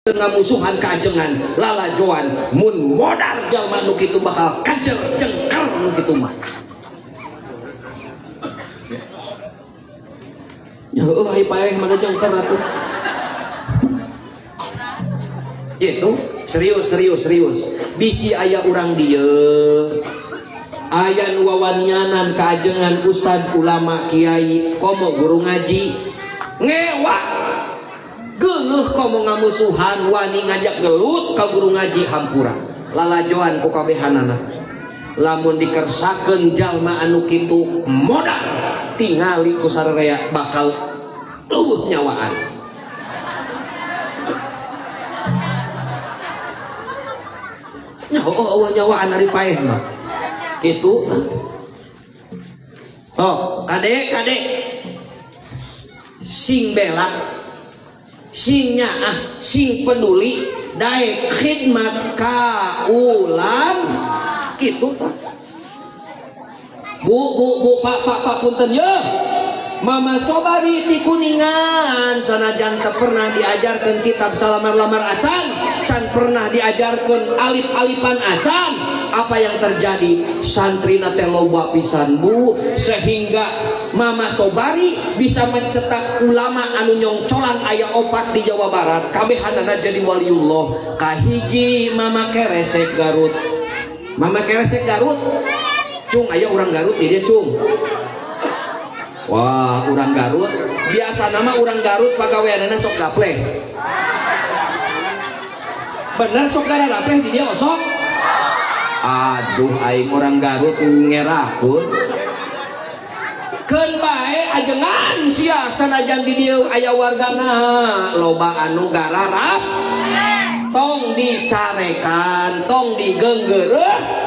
Ngamusuhan kaajengan lalajoan mun modar jalma nu kitu bakal kacer cengker nu kitu mah. Ya heueuh ai paeh mana jengker atuh. Gitu, serius serius serius. Bisi aya urang dieu. Aya nu wawanianan kaajengan ustad ulama kiai komo guru ngaji ngewa geuleuh komo ngamusuhan wani ngajak gelut ka guru ngaji hampura lalajoan ku kabehanana lamun dikersakeun jalma anu kitu modal tingali ku sararea bakal leuweuh nyawaan. Nyaho eueuh nyawaan ari paeh mah kitu. Oh, kade kade sing belak sing nyaah sing peduli daek khidmat ka ulam kitu tah. Bu bu bu pak pak pak punten ye. Mama Sobari di Kuningan sanajan teu pernah diajarkeun kitab salamar-lamar acan, can pernah diajarkeun alif-alifan acan. Apa yang terjadi? Santrina teh loba pisan bu, sehingga Mama Sobari bisa mencetak ulama anu nyongcolan aya opat di Jawa Barat, kabehanana jadi waliullah. Kahiji Mama Keresek Garut. Mama Keresek Garut. Cung aya urang Garut di dia cung. Wah, urang Garut. Biasa nama urang Garut pagaweanana sok gapleh. Bener sok garapleh di dia osok. Aduh, aing orang Garut ngerakeun. Keun bae ajengan sia sanajan di dieu aya wargana loba anu gararap. Tong dicarekan, tong digeunggeureuh.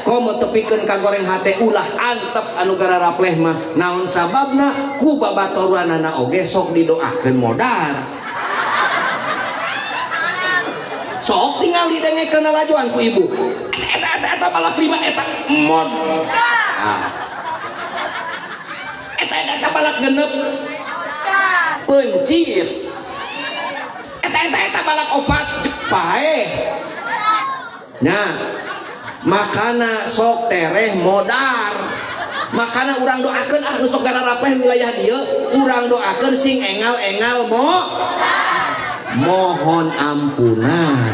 Komo tepikeun ka goreng hate ulah antep anu gararapleh mah. Naon sababna ku babaturanana oge sok didoakeun modar. Sok tinggal didengekeun lalajoan ku ibu. Eta eta eta balak lima eta mod. Ah. Eta eta eta balak genep. Pencit. Eta eta eta balak opat jepae. Nya. Makana sok tereh modar. Makana urang doakeun ah nu sok gararapleh wilayah dieu, urang doakeun sing engal-engal mo. Mohon ampunan.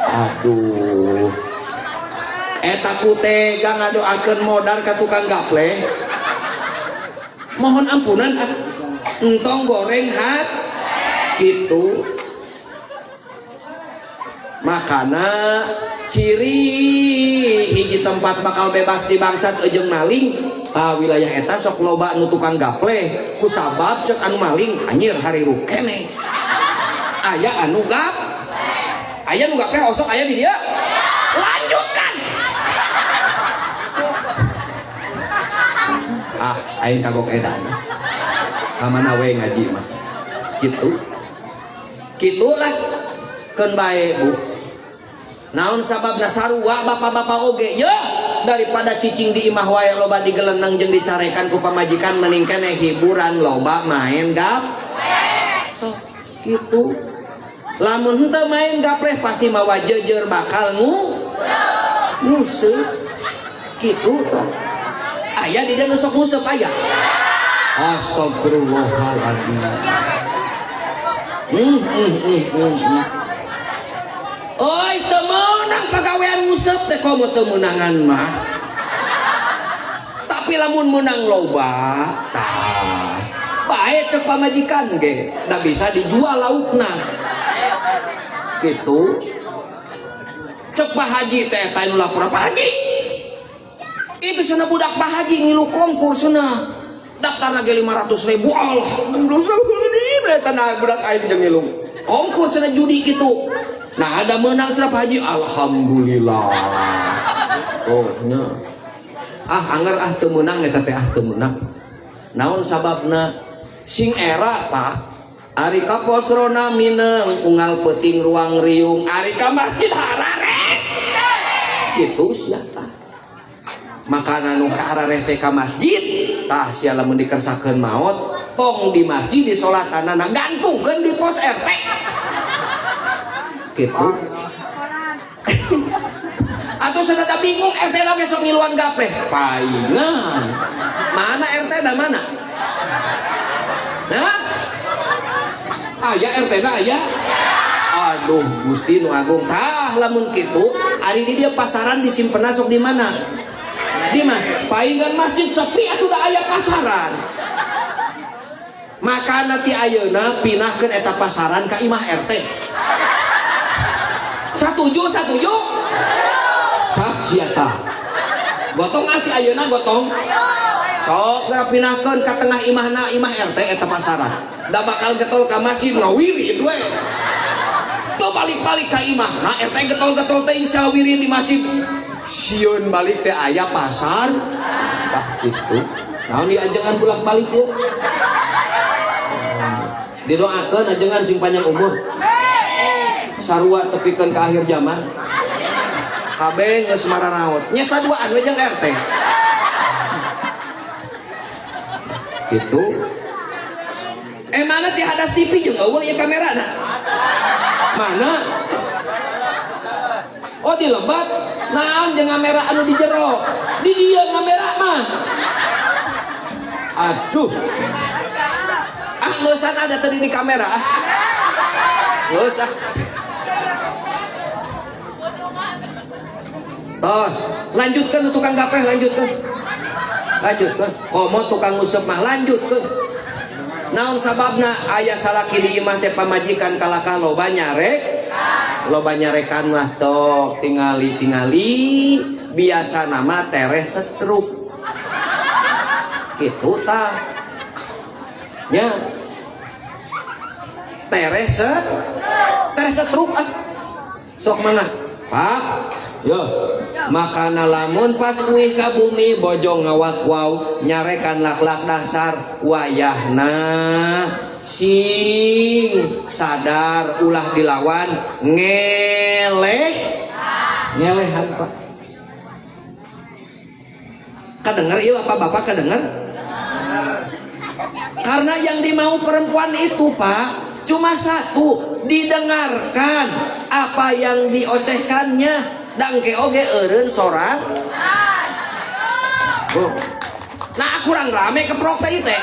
Aduh. Eta ku tega ngadoakeun modar ka tukang gapleh. Mohon ampunan ah. Entong goreng hat kitu. Makana ciri hiji tempat bakal bebas di bangsat ejeng maling, ah wilayah eta sok loba nu tukang gapleh ku sabab cek anu maling anjir hariru keneh. Aya anu gap, aya nu gapleh osok aya di dia. Lanjutkan. Ah, aing kagok edan. Ka mana we ngaji mah. Kitu. Kitulah keun bae bu. Naon sababna sarua bapak-bapak oge ye daripada cicing di imah wae loba digeleneng jeung dicarekan ku pamajikan mending keneh hiburan loba main gap. So kitu. Lamun henteu main gapleh pasti mawa jejer bakal nguseup. Kitu tah. Aya di dieu nu sok nguseup aya. Astagfirullahaladzim. Oi, teu meunang pagawean nguseup teh komo teu meunangan mah. Tapi lamun meunang loba, tah. Bae cek pamajikan ge, da bisa dijual laukna. Gitu. Cek Pak Haji teh eta nu lapor Pak Haji. Itu cenah budak Pak Haji ngilu konkur cenah. Daftar lagi 500.000. Alhamdulillah, eta nah budak aing jeung ngilu. Konkur cenah judi kitu. Nah ada menang cenah Pak Haji, alhamdulillah. Oh nya. Ah anger ah teu meunang eta teh ah teu meunang. Naon sababna? Sing era Pak. Ari ka pos rona mineng unggal peuting ruang riung, ari ka masjid harares. Kitu sia tah. Makana nu hararese ka masjid tah sia lamun dikersakeun maot tong di masjid di salatanana gantungkeun di pos RT. Gitu. Atau sudah ada bingung RT lagi sok ngiluan gapleh. Paingan. Mana RT dah mana? Nah? Aya RT na aya. Aduh, Gusti nu agung. Tah lamun kitu, ari di dia pasaran disimpen sok di mana? Di mas, paingan masjid sepi atuh da aya pasaran. Maka nanti ayeuna pindahkeun eta pasaran ka imah RT. Satuju, satuju? Cak sia tah. Gotong ati ayeuna gotong. Sok geura pindahkeun ka tengah imahna imah RT eta pasaran. Da bakal getol ka masjid ngawirid we. Tuh balik-balik ka imah. Nah RT getol-getol teh wirid di masjid. Sieun balik teh aya pasar. Tah kitu. Naon diajengan bolak-balik ieu? Didoakeun ajengan sing panjang umur. Sarua tepikeun ka akhir zaman. Kabeh geus mararaot. Nya saduaan we jeung RT. Gitu. Mana ti hadas TV jeung eueuh ieu kamerana? Mana? Oh di lebat. Naon jeung ngamera anu di jero? Di dieu ngamera mah. Aduh. Ah, ngeusan ada tadi di kamera ah. Geus ah. Tos, lanjutkan tukang gapreh lanjutkan. Lanjutkan. Komo tukang nguseup mah lanjutkan. Naon sababna aya salaki di imah teh pamajikan kalakah loba nyarek? Loba nyarekan mah tok tingali-tingali biasa nama tereh setruk. Kitu tah. Nya. Tereh set tereh setruk ah. Sok mana? Pak, yo, makana lamun pas uih ka bumi bojong ngawak wow nyarekan lak-lak dasar wayahna sing sadar ulah dilawan ngeleh ngelehan Pak. Kadenger ieu bapak-bapak kadenger? Karena yang dimau perempuan itu Pak cuma satu, didengarkan apa yang diocehkannya. Dangke oge eureun sorang. Oh. Nah kurang rame keprok tadi teh.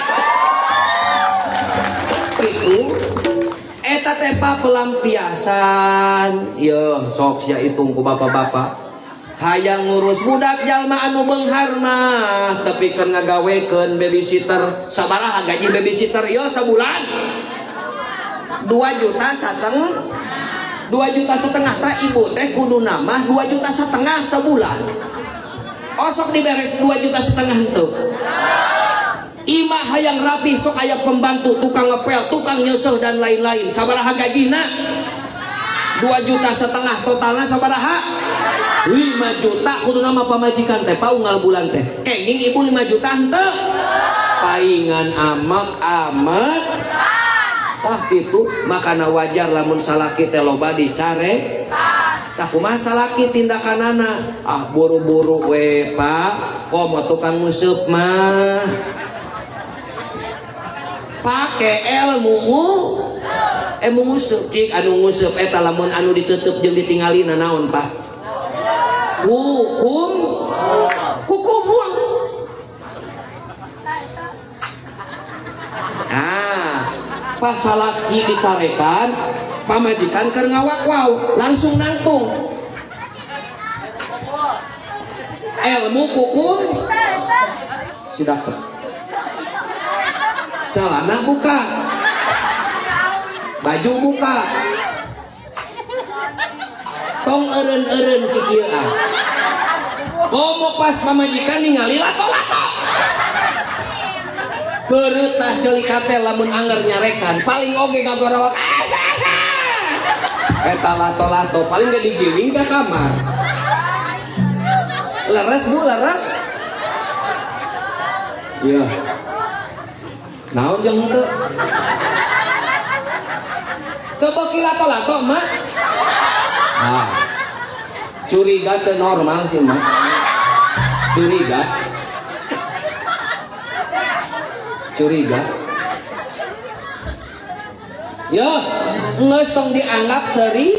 Itu eta teh pelampiasan. Yo sok sia hitung ku bapak-bapak. Hayang ngurus budak jalma anu beunghar mah tapi keur ngagawekeun babysitter. Sabaraha gaji babysitter yo sabulan? 2 juta sateng 2 juta setengah tak ibu teh kudu nama 2 juta setengah sebulan. Osok diberes 2 juta setengah tuh. Imah hayang rapi sok aya pembantu, tukang ngepel, tukang nyeuseh dan lain-lain. Sabaraha gajina? 2 juta setengah totalna sabaraha? 5 juta kudu nama pamajikan teh paunggal bulan teh. Kenging ibu 5 juta henteu. Paingan amak amat. Tah kitu makana wajar lamun salaki teh loba dicare. Tah kumaha salaki tindakanana? Ah buru-buru we Pak, komo tukang nguseup mah. Pake ilmu ilmu nguseup. Cik anu nguseup eta lamun anu ditutup jeung ditingalina naon Pak? Hukum kukumul. Ah, pas salaki dicarekan, pamajikan keur ngawak wow, langsung nangtung. Ilmu kukum si dapet. Celana buka, baju buka, tong eureun-eureun kikieu ah. Komo pas pamajikan ningali lato-lato. Kereutah ceuli kate lamun anger nyarekan paling oge ngagorowok eta lato-lato paling ge digiling ka kamar. Leres Bu, leres. Iya. Naon jeung henteu? Teu beuki lato-lato mah. Ah. Curiga teu normal sih mah. Curiga. Curiga. Ya, geus tong dianggap seri.